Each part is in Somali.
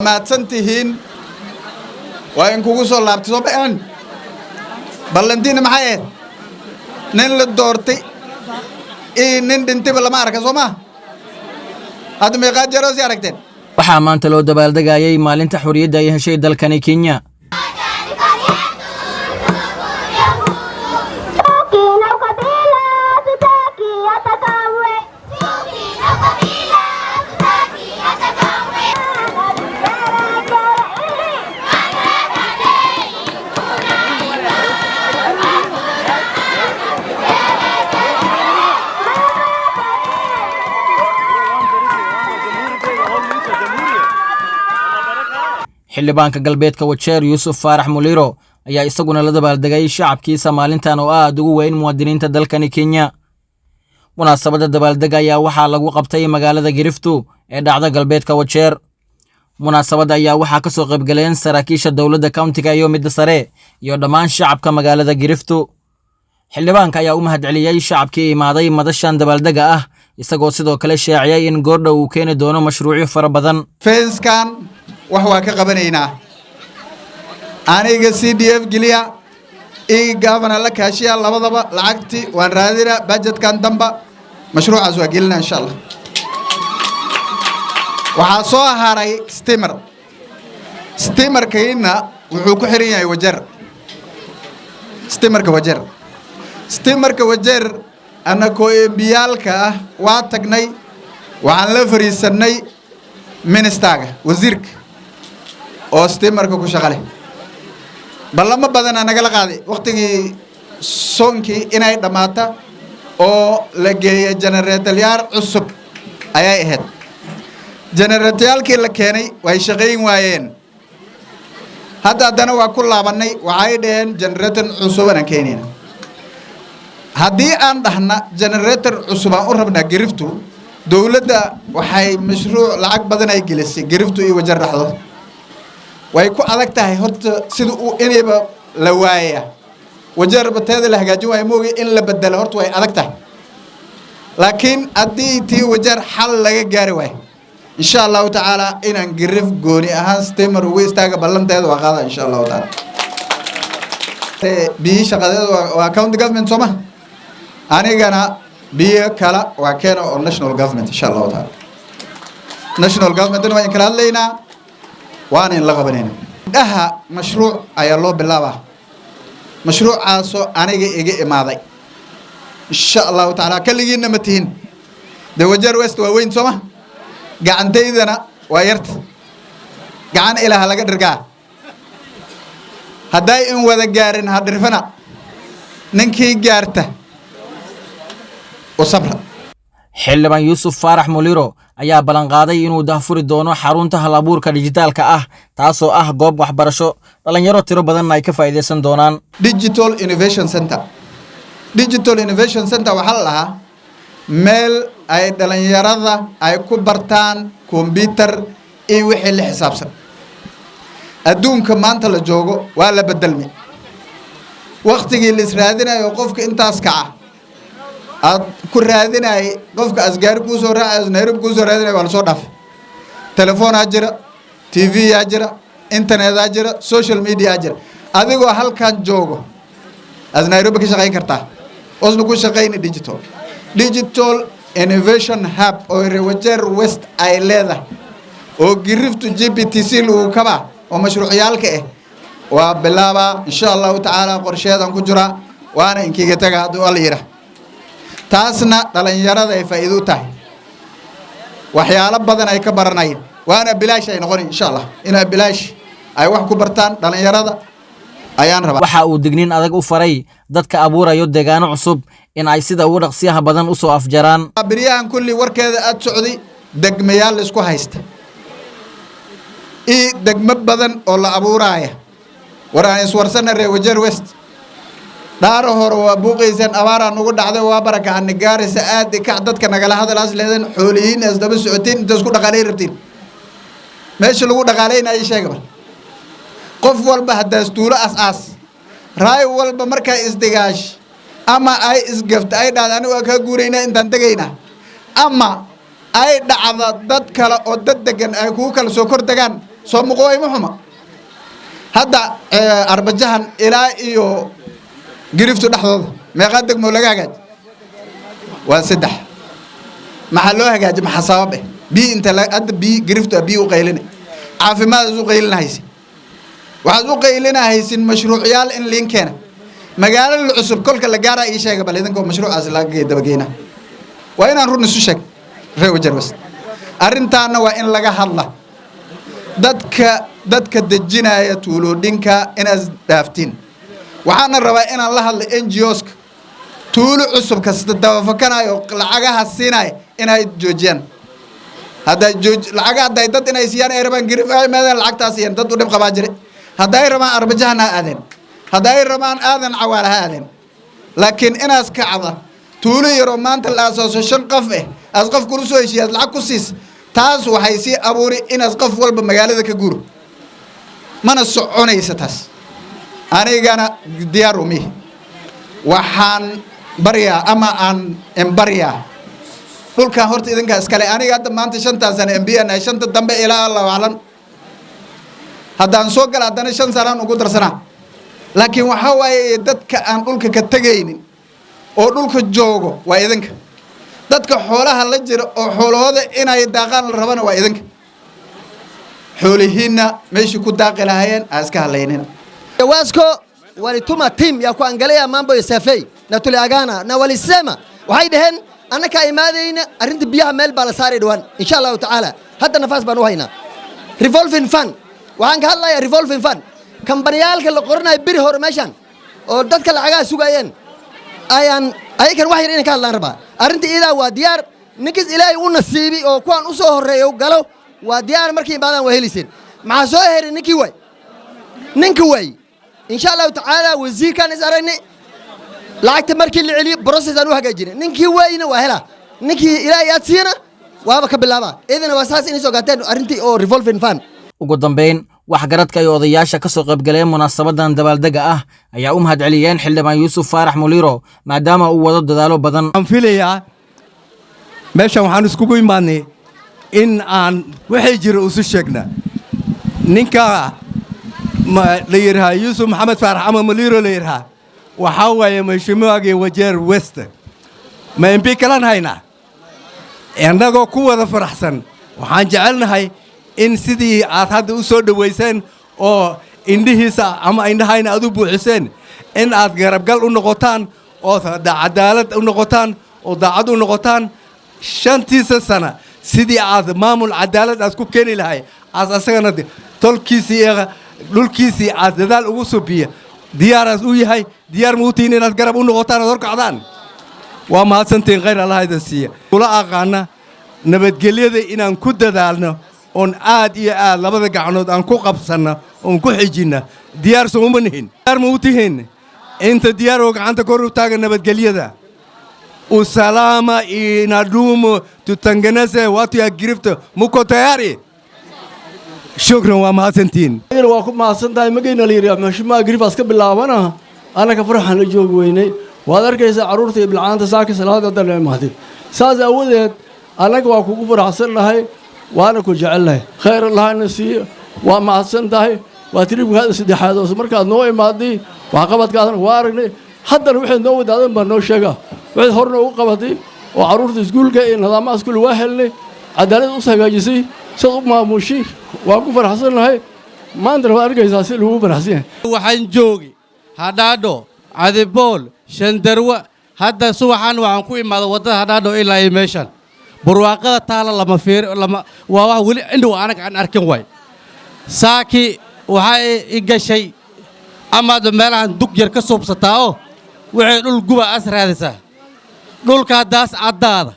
Mahadsan tihiin. Waa in kugu soo laabtay. Soo baxeen ballantiina maxay ahayd? Nin la doortay iyo nin dhintayba lama arka, soo maa? Hadda meeqaa jeeroo sii aragteen? Waxaa maanta loo dabaaldegayay maalinta xorriyadda ay heshay dalkani Kenya. Xildhibaanka galbeedka Wajeer, Yuusuf Faarax Muliro, ayaa isaguna la dabaaldegay shacabkiisa maalintan oo aad ugu weyn muwaadiniinta dalkani Kenya. Munaasabadda dabaaldega ayaa waxaa lagu qabtay magaalada Giriftu ee dhacda galbeedka Wajeer. Munaasabadda ayaa waxaa ka soo qaybgaleen saraakiisha dowladda countiga iyo midda sare iyo dhammaan shacabka magaalada Giriftu. Xildhibaanka ayaa u mahadceliyey shacabkii imaaday madashan dabaaldega ah, isagoo sidoo kale shaaciyay in goordhow uu keeni doono mashruucyo fara badan. Fence-kan wax waa ka qabanaynaa. Aniga CDF geliya io governor la kaashiya, labadaba lacagti waan raadina. Budgetkan damba mashruucaas waa gelina, insha Allah. Waxaa soo haray steamer. Steamerkiina wuxuu ku xiran yahay Wajeer. Steamerka Wajeer, steamerka Wajeer, annakoo MP-yaalka ah waa tagnay, waxaan la fariisanay ministerga, wasiirka oo steamerka ku shaqa leh. Ballamo badanaa nagala qaaday wakhtigii soonkii inay dhammaata oo la geeya generatoryaal cusub ayay ahayd. Generatoryaalkii la keenay way shaqayn waayeen. Hadda haddana waa ku laabannay, waxay dhaheen generator cusub anaan keenayna. Haddii aan dhahna generator cusub aan u rabnaa Giriftu, dowladda waxay mashruuc lacag badan ay gelisay Giriftu iyo Wajeer dhexdood. Way ku adag tahay horta sida uu inayba la waaya. Wajeer bateeda la hagaajin waayo moogi, in la bedelo horta way adag tahay. Laakiin haddii tii Wajeer xal laga gaari waayo, insha Allahu tacaala inaan Girif gooni ahaan steamer ugu istaaga ballanteeda waa qaada, insha Allahu tacaala. Biyi shaqadeeda waa county government, soo ma? Anigana biyo kala waa keena oo national government, insha Allahu taala. National governmentna waa in kala hadlaynaa, waana in la qabanayna. Dhaha mashruuc ayaa loo bilaabaa, mashruucaasoo aniga iga imaaday, insha Allahu tacaala. Keligiinna ma tihin dee. Wajeer West waa weyn, soo ma? Gacantaydana waa yarta, gacan ilaha laga dhirgaa. Hadday in wada gaarin ha dhirfana, ninkii gaarta u sabra. Xildhibaan Yuusuf Faarax Muliro ayaa ballanqaaday inuu daahfuri doono xarunta hal abuurka dijitaalka ah, taasoo ah goob waxbarasho dhallinyaro tiro badanna ay ka faa'iidaysan doonaan. Digital Innovation Center. Digital Innovation Center waxaa la dhahaa meel ay dhalinyarada ay ku bartaan computer iyo wixii la xisaabsan. Adduunka maanta la joogo waa la bedelmay. Waktigii la israadinayo qofka intaas kaca aad ku raadinayay, qofka asgaari kuu soo raacay, Nairobi kuu soo raadinay, waa lasoo dhaafay. Telefoonaa jira, TV yaa jira, internetaa jira, social media jira. Adigoo halkan joogo aad Nairobi ka shaqayn kartaa, oosna ku shaqayni. Digital Innovation Hub oo Wajeer West ay leedahay oo Giriftu GPTC lagu kabaa oo mashruucyaalka ah waa bilaabaa, insha Allahu tacaala. Qorsheedan ku jiraa, waana inkiga taga hadduu Alla yidhaah. Taasna dhalinyarada ay faa'iido u tahay, waxyaalo badan ay ka baranayeen, waana bilaash ay noqon, insha Allah. Inaa bilaash ay wax ku bartaan dhalinyarada ayaan rabaa. Waxa uu digniin adag u faray dadka abuurayo deegaano cusub in ay sida ugu dhaqsiyaha badan u soo afjaraan. Beryahan kulli warkeeda aad socday, degmayaal la isku haysta iyo degmo badan oo la abuuraaya. War aan iswarsana, reer Wajeer West. Dhaaro hore waa buuqayseen, abaaraa nugu dhacday, waa barakacani, Gaarisa aad kac dadka nagala hadalaas leedeen, xoolihiin isdaba socotiin, inta isku dhaqaalay rabtiin. Meesha lagu dhaqaalaynayo sheega bal. Qof walba haddaas tuulo as-aas raay walba markay isdigaash ama ay isgafto, ay dhahda anigu waa kaa guuraynaa, intaan tegaynaa, ama ay dhacda dad kale oo dad degan ay kugu kala soo kor degaan. Soo muqooy ma xuma. Hadda Arbajahan ilaa iyo Giriftu dhexdooda meeqaa degmo laga hagaaji? Waa saddex. Maxaa loo hagaaji? Maxaa sabab eh? Biyi inta hadda biyi Giriftu biyi u qaylina, caafimaad u qaylinahaysin, waxaad u qaylinahaysin mashruucyaal in liin keena magaalada cusub. Kolka la gaaraa ii sheega bal idinkoo mashruucaas laga dabageyna. Waa inaan run isu sheeg, reer Wajeer West. Arrintaana waa in laga hadla. Dadka dejinaya tuuloodhinka inaad dhaaftiin. Waxaana rabaa inaan la hadla NGOska tuulo cusub kasta dabafakanayo, lacagaha siinaya inay joojiyaan. Hadday jooj lacagaha, hadday dad inay siiyaan ay rabaan, Girif ay maadaan, lacagtaa siiyaan. Dad u dhib qabaa jire. Hadday rabaan Arbajahan ha aadeen, hadday rabaan Aadan Cawaala ha aadeen. Laakiin inaas kacda tuulo yaroo maanta la asaaso, shan qof aas qof kula soo heshiiya, aad lacag ku siis, taas waxay sii abuuri inaas qof walba magaalada ka guuro. Mana soconaysa taas. Anigana diyaar umihi. Waxaan baryaa ama aan embaryaa, dhulkan horta idinkaa iskale. Aniga hadda maanta 5-tan sano MP nahay. Shanta dambe ilaa Allahu aclam haddaan soo gala, haddana 5 sanaan ugu darsanaa. Laakiin waxaa waaye, dadka aan dhulka ka tegaynin oo dhulka joogo waa idinka. Dadka xoolaha la jira oo xoolahooda inay daaqaan la rabana waa idinka. Xoolihiinna meeshii ku daaqi lahaayeen aa iska hadlaynina. Wasco walituma team ya kuangalia mambo ya survey na tuliagana na walisema, waxay dhaheen, annaka imaadayna arrinta biyaha meel baa la saari dhawaan, insha Allahu tacaala. Hadda nafaas baan u haynaa. Revolving fund waxaan ka hadlayaa. Revolving fund, kambaniyaalka la qoranayo beri hore meeshan oo dadka lacagaha sugayeen, ayaan ayakan wax yar inaan ka hadlaan rabaa. Arrinta iyadaa waa diyaar. Ninkiis Ilaahay u nasiibi oo kuwaan u soo horreeyo galo, waa diyaar. Markay imaadaan waa helayseen. Maxaa soo heray? Ninkii waay, ninka waay. Insha Allahu tacaala wasiirkaan is aragnay. Lacagta markii la celiyo, process aan u hagaajinay. Ninkii waayna waa helaa, ninkii Ilaahay aad siiyana waaba ka bilaabaa. Idina waa saas inay soo gaateen arrintii oo revolving fund. Ugu dambeyn, waxgaradka iyo odayaasha ka soo qaybgaleen munaasabadan dabaaldega ah ayaa u mahadceliyeen Xildhibaan Yuusuf Faarax Muliro, maadaama uu wado dadaalo badan. Waxaan filayaa meeshan waxaan iskugu imaadnay in aan waxay jira isu sheegna. Ninka la yidhahaa Yuusuf Maxamed Faarax ama Muliro la yidhahaa waxaa waaye mheshimiwagii Wajeer West. Ma MP kalan haynaa? Innagoo ku wada faraxsan, waxaan jecelnahay in sidii aad hadda u soo dhowayseen oo indhihiisa ama indhahayna aad u buuxiseen, in aad garabgal u noqotaan oo cadaalad u noqotaan oo daacad u noqotaan 5-tiisa sana, sidii aad maamul cadaalad aad ku keeni lahay, aad asagana tolkiisii iyo dhulkiisii aad dadaal ugu subiya. Diyaaraas u yahay. Diyaar ma u tihiin inaad garab u noqotaan, aad horkacdaan? Waa mahadsantihiin. Khayr Allah idin siiya. Kula aqaana nabadgelyada inaan ku dadaalno oon aad iyo aad labada gacnood aan ku qabsanno oon ku xijinna. Diyaar soo uma nihin? Diyaar ma u tihiin? Inta diyaar oo gacanta kor u taaga. Nabadgelyada, usalama inadumu, tutengeneze watu ya Girifta. Muko tayari? Shukran, waa mahadsantihiin. Waa ku mahadsan tahay. Magayna la yidhi mheshimiwa Girifaas ka bilaabana, annaka farxan la joogi weynay. Waad arkaysaa carruurta iyo bilcaanta saaka salaada hadda la imaatay. Saas aawadeed annaga waa kugu faraxsan nahay, waana ku jecelnahay. Khayr Allahna siiyo. Waa mahadsan tahay. Waa tripkaada saddexaad oo markaad noo imaaday. Waxqabadkaadana waa aragnay. Haddana waxayd noo wadaadan baa noo sheega. Waxayd hor noogu qabatay oo carruurta iskuulka iyo nidaamaha iskuul waa helnay, cadaalad us hagaajisay, siad u maamushay, waan ku faraxsannahay. Maantana waad arkaysaa si lagu faraxsan yahay. Waxaan joogi Hadhaadho, Cadibool, Shandarwa. Hadda subaxan waxaan ku imaada waddada Hadhaadho ilaa iyo meeshan. Barwaaqada taala lama fiir lama waa wax weli indhow anaga aan arkin waay. Saaki waxaa i gashay amaad meelahan dug yar ka suubsataa oo waxay dhul guba as raadisaa. Dhulkaa daas caddaada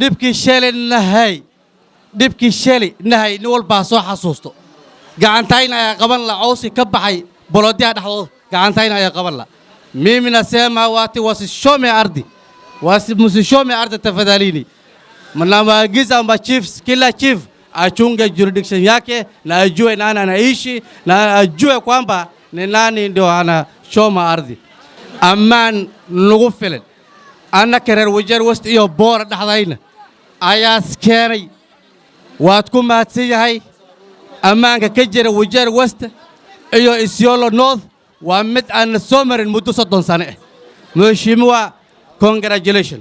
dhibkii shali nahay, dhibkii shali nahay, nin walbaa soo xasuusto. Gacantayna ayaa qaban la cawsi ka baxay bolodyaha dhexdooda. Gacantayna ayaa qaban la. Mimi nasema watu wasichome ardhi, msichome ardhi tafadhalini. Mnawaagiza ma chiefs, kila chief achunge jurisdiction yake na ajue nani anaishi na ajue kwamba ni nani ndio anachoma ardhi. Ammaan nagu filan annaka reer Wajeer West iyo Boora dhexdayna ayaas keenay. Waad ku mahadsan yahay. Ammaanka ka jira Wajeer West iyo Isiolo North waa mid aan soo marin muddo 30 sano ah. Mheshimiwa, congratulation.